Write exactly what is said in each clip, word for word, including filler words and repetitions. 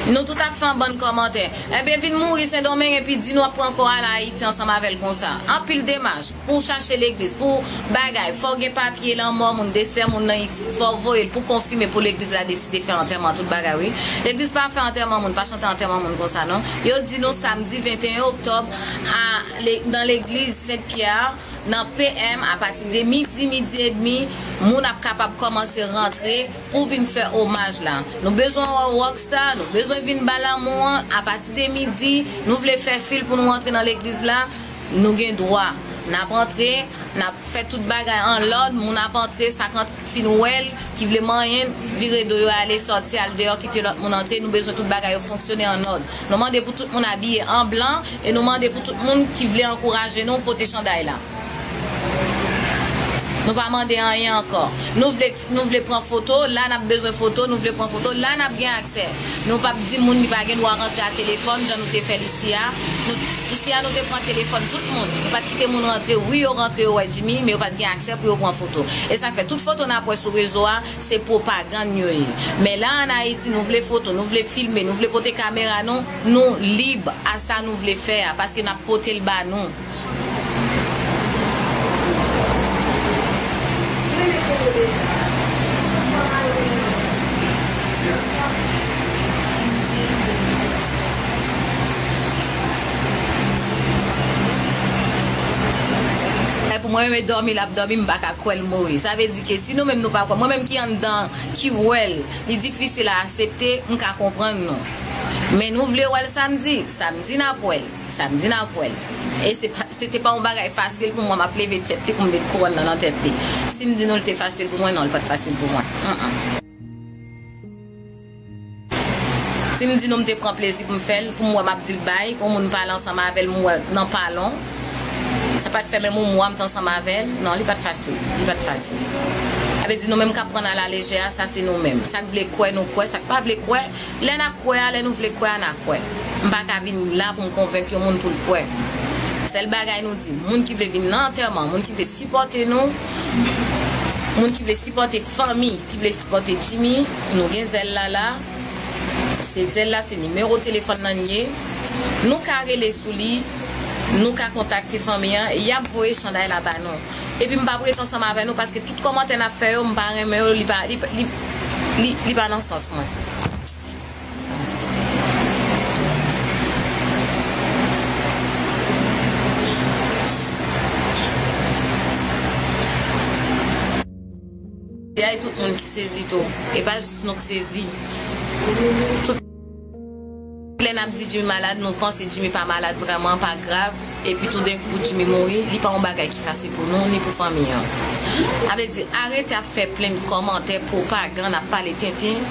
Nou tout ap fè yon bann kòmantè. Ebyen, vin mouri Sendomeng epi di nou ap pran kò a la Ayiti ansanm avè l konsa. Anpil demach pou chache legliz, pou bagay. Fò w gen papye lanmò moun, desè moun nan Ayiti. Fò w voye l pou konfime pou legliz la deside fè antèman tout bagay, wi. Legliz pa fè antèman moun, pa chante antèman moun konsa, non. Yo di nou samdi venteyen oktòb a, le, nan legliz Sent Pyè, nan P M, apati de midi, midi edmi, moun ap kapab kòmanse rantre pou vin fè omaj la. Nou bezwen wè rockstar, nou bezwen vin ba lanmou an. Apati de midi, nou vle fè fil pou nou antre nan legliz la, nou gen dwa. N ap antre, n ap fè tout bagay an lòd, moun ap antre, sa k antre fin wè l, ki vle manyen, vire do yo ale, sòti al deyò, kite lòt moun antre, nou bezwen tout bagay yo fonksyone an lòd. Nou mande pou tout moun abiye an blan, e nou mande pou tout moun ki vle ankouraje nou pote chanday la. Nou pa mande anyen ankò. Nou vle, nou vle pran foto, la n ap bezwen foto, nou vle pran foto, la n ap gen aksè. Nou p ap di moun li pa gen dwa rantre a telefòn, jan nou te fè l isi a. Nou, isi a, nou te pran telefòn tout moun. Nou pa t kite moun rantre. Wi, yo rantre, yo wè Jimmy, men yo pa t gen aksè pou yo pran foto. E sa fè tout foto n ap wè sou rezo a, se pwopagann yo ye. Men la, ann Ayiti, nou vle foto, nou vle filme, nou vle pote kamera nou, nou lib a sa nou vle fè a, paske n ap pote l ba nou. E pou mwen menm, e dòmi l ap dòmi, m pa ka kwè l mouri. Sa vle di ke si nou menm nou pa kwè, mwen menm ki anndan, ki wè l, li difisil a aksepte, m ka konprann nou. Men nou vle wè l samdi, samdi n ap wè l. Samdi n ap wè l. E se pa, se te pa yon bagay fasil pou mwen, m ap leve tèt li pou m met kouwòn nan nan tèt li. Si m di nou l te fasil pou mwen, non, li pa t fasil pou mwen. Mm, mm. Si m di nou m te pran plezi pou m fè l, pou m wè m ap di l bay, yon moun pale ansanm avè l, m wè nan palon. Sa pa t fè menm yon mwa m t ansanm avè l. Non, li pa t fasil. Li pa t fasil. Sa vle di nou menm k ap pran n alalejè a, sa se nou menm. Sa k vle kwè, nou kwè. Sa k pa vle kwè, lè n ap kwè a, lè nou vle kwè a, n a kwè. M pa ka vin la pou m konvenk yon moun pou l kwè. Sèl bagay nou di, moun ki vle vin nan antèman, moun ki vle sipòte nou, moun ki vle sipòte fanmi, ki vle sipòte Jimmy, nou gen zèl la la. Se zèl la, se nimewo telefòn nan l ye. Nou ka rele sou li, nou ka kontakte fanmi an, e y ap voye chanday la ba nou. Epi m p ap ret ansanm avè nou, paske tout kòmantè n ap fè yo, m pa renmen yo, li pa, li, li, li, li pa nan sans mwen. Ay, tout moun ki sezi tou. E pa jis nou k sezi. Tout lè n ap di Jimmy malad, nou panse Jimmy pa malad vrèman, pa grav. Epi toudenkou Jimmy mouri, li pa yon bagay ki fasil pou nou, ni pou fanmi an. Sa vle di, arete ap fè plenn kòmantè, pwopagann, ap pale tenten.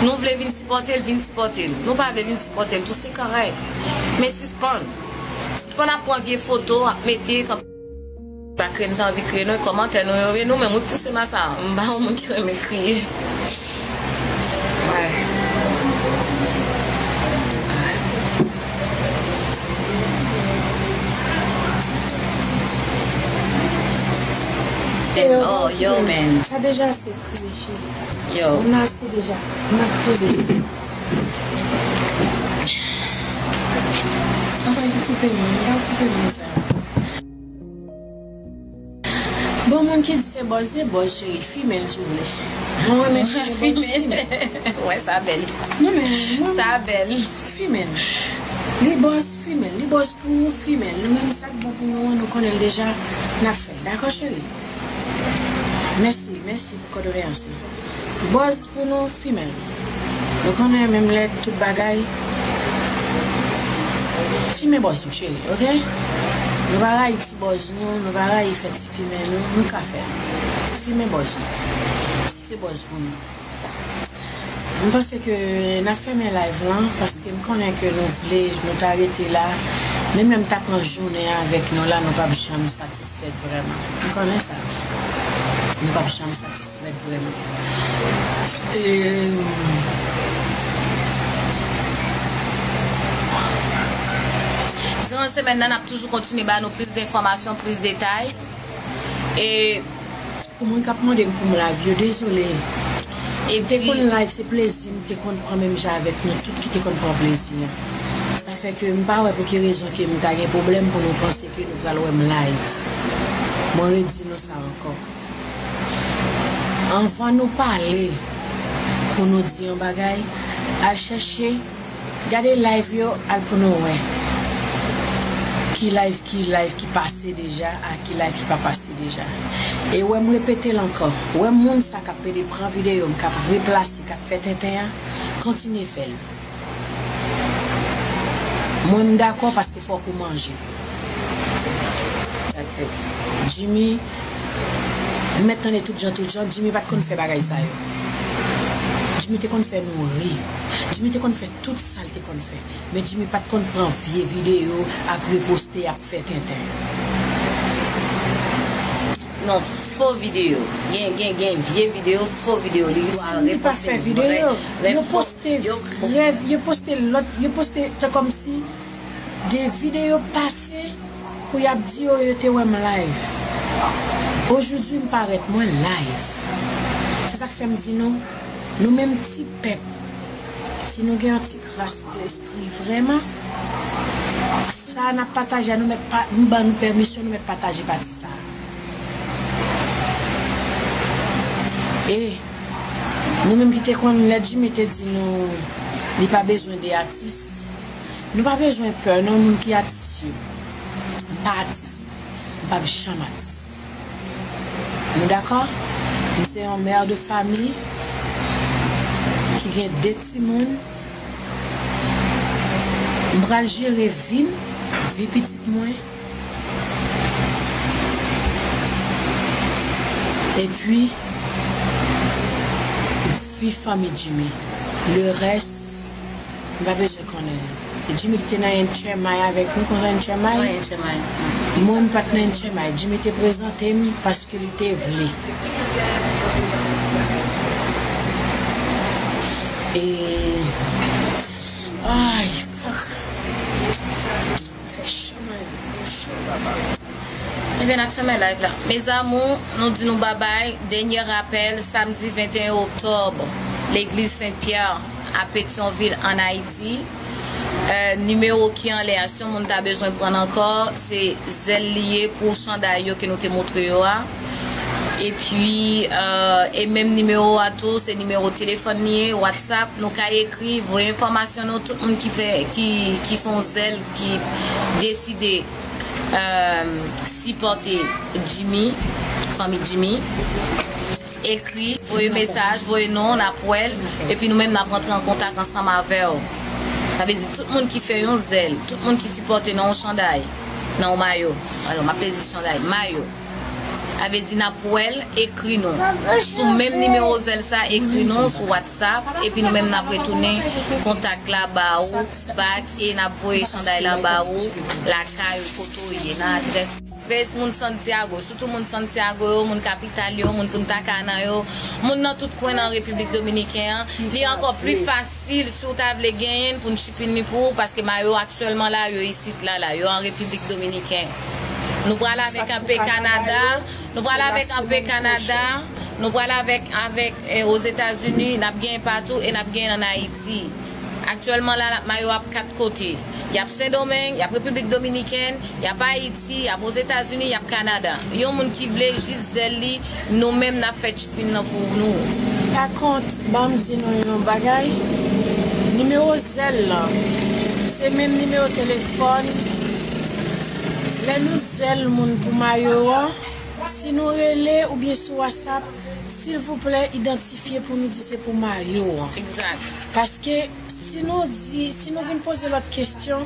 Nou vle vin sipòte l, vin sipòte l. Nou pa vle vin sipòte l tou, se kòrèk. Men sispann. Sispann ap pran vye foto, ap mete, pa kriye, m te anvi kriye non, e kòmantè nou yo ye, nou menm wi pouse m a sa, m pa yon moun ki renmen kriye. Ay. Oh, yo, man. Sa deja ase kriye, cheri. Yo. Moun nan ase deja. Moun nan kriye deja. Papa, okipe m, pa okipe m de sa. Bon, moun ki di se bòz, se bòz, cheri. Fimen l, si w vle. Mwen renmen fimen bòz, fimen l. Wè, sa bèl. Non, men, mwen, sa bèl. Fimen l. Li bòz, fimen l. Li bòz pou ou, fimen l. Nou menm, sa k bon pou nou an, nou konnen l deja, n ap fè l. Dakò, cheri? Mèsi, mèsi pou kòdoleyans nou. Bòz pou nou, fimen l. Nou konnen menm lè tout bagay, fimen bòz nou, cheri, oke? Nou pa rayi ti bòz nou, nou pa rayi fè ti fimen nou, nou ka fè l. Fimen bòz nou. Si se bòz pou nou. M panse ke n ap fèmen live lan, paske m konnen ke nou vle, nou ta rete la. Menm lè m ta pran jounen an avèk nou la, nou p ap janm satisfèt vrèman. M konnen sa. Nou p ap janm satisfèt vrèman. E, diran semèn nan, n ap toujou kontinye ba nou plis de enfòmasyon, plis detay. E pou moun k ap mande m pou m live, yo dezole. M te konn live, se plezi m te konn pran menm jan avèk nou tout ki te konn pran plezi an. Sa fè ke m pa wè pou ki rezon ke m ta gen pwoblèm pou nou panse ke nou pral wè m live. Mwen redi nou sa ankò. Anvan nou pale, pou nou di yon bagay, al chèche, gade live yo, al pou nou wè. Ki live, ki live ki pase deja, a ki live ki pa pase deja. E wè m repete l ankò. Wè moun sa k ap pede pran videyo m, k ap replase, k ap fè tenten an, kontinye fè l. Mwen m dakò paske fòk ou manje. That's it. Jimmy, m mèt tande tout jan, tout jan, Jimmy pa t konn fè bagay sa yo. Jimmy te konn fè nou ri. Jimmy te konn fè tout sa l te konn fè. Men Jimmy pa t konn pran vye videyo ap reposte, ap fè tenten. Non, fo videyo. Gen, gen, gen vye videyo, fo videyo. Li, li pa reposte vrè, vrè fo. Yo poste vrè, yo poste lòt, yo poste, se kòmsi de videyo pase pou y ap di yo, yo te wè m live. Ojoudwi m parèt mwen live. Se sa k fè m di nou, nou menm ti pèp, si nou gen yon ti kras de lespri vrèman, sa n ap pataje a, nou mèt pa, nou ban nou pèmisyon, nou mèt pataje pati sa a. E nou menm ki te konn lè Jimmy te di nou li pa bezwen de atis, nou pa bezwen pè non moun ki atis yo. M pa atis, m p ap janm atis. Nou dakò? M se yon mè de fanmi ki gen de timoun. M pral jere vi m, vi pitit mwen. Epi, vi fanmi Jimmy. Le rès, m pa bezwen konnen. Se Jimmy ki te nan N H M I avèk nou, konn sa N H M I? Wi, N H M I. Mwen, m pa t nan N H M I. Jimmy te prezante m paske li te vle. E, ay, fuck. Fè cho, man. Cho, papa. Ebyen, n ap fèmen live la. Mes amours, nou di nou babay. Dènye rapèl, samdi venteyen oktòb, legliz Sent Pyè a Petyonvil, ann Ayiti. Euh, nimewo ki anlè a, si yon moun ta bezwen pran ankò, se zèl li ye pou chanday yo ke nou te montre yo a. Epi, euh, e menm nimewo a tou, se nimewo telefòn li ye, WhatsApp, nou ka ekri, voye enfòmasyon nou, tout moun ki fè, ki, ki fè yon zèl, ki deside, euh, sipòte Jimmy, fanmi Jimmy. Ekri, voye mesaj, voye non, n ap wè l, epi nou menm n ap rantre an kontak ansanm avè w. Sa vle di tout moun ki fè yon zèl, tout moun ki sipòte nan yon chanday, nan yon mayo, alò, m ap peze di chanday, mayo. Sa vle di n ap wè l, ekri nou. Sou menm nimewo zèl sa, ekri nou sou WhatsApp, epi nou menm n ap retounen kontak la ba ou, back, e n ap voye chanday la ba ou, lakay ou, kote w ye, nan adrès. Vès moun Santiago, sitou moun Santiago yo, moun kapital yo, moun Punta Cana yo, moun nan tout kwen nan Repiblik Dominiken an, li ankò pli fasil si w ta vle genyen l pou n chipin li pou ou, paske mayo aktyèlman la, yo isit la, la, yo an Repiblik Dominiken. Nou pral avèk anpe Kanada, nou pral avèk anpe Kanada, nou pral avèk, avèk, eh, Ozetazini, n ap genyen patou e n ap genyen ann Ayiti. Aktyèlman la, mayo ap kat kote. Y ap Sendomeng, y ap Repiblik Dominikèn, y ap Ayiti, y ap Ozetazini, y ap Kanada. Yon moun ki vle jis zèl li, nou menm n ap fè chipin nan pou nou. Pa kont, ban m di nou yon bagay. Nimewo zèl lan, se menm nimewo telefòn. Lè nou zèl moun pou mayo an, si nou rele oubyen sou WhatsApp, silvouplè idantifye pou nou di se pou mayo an. Egzak. Paske si nou di, si nou vin poze lòt kesyon,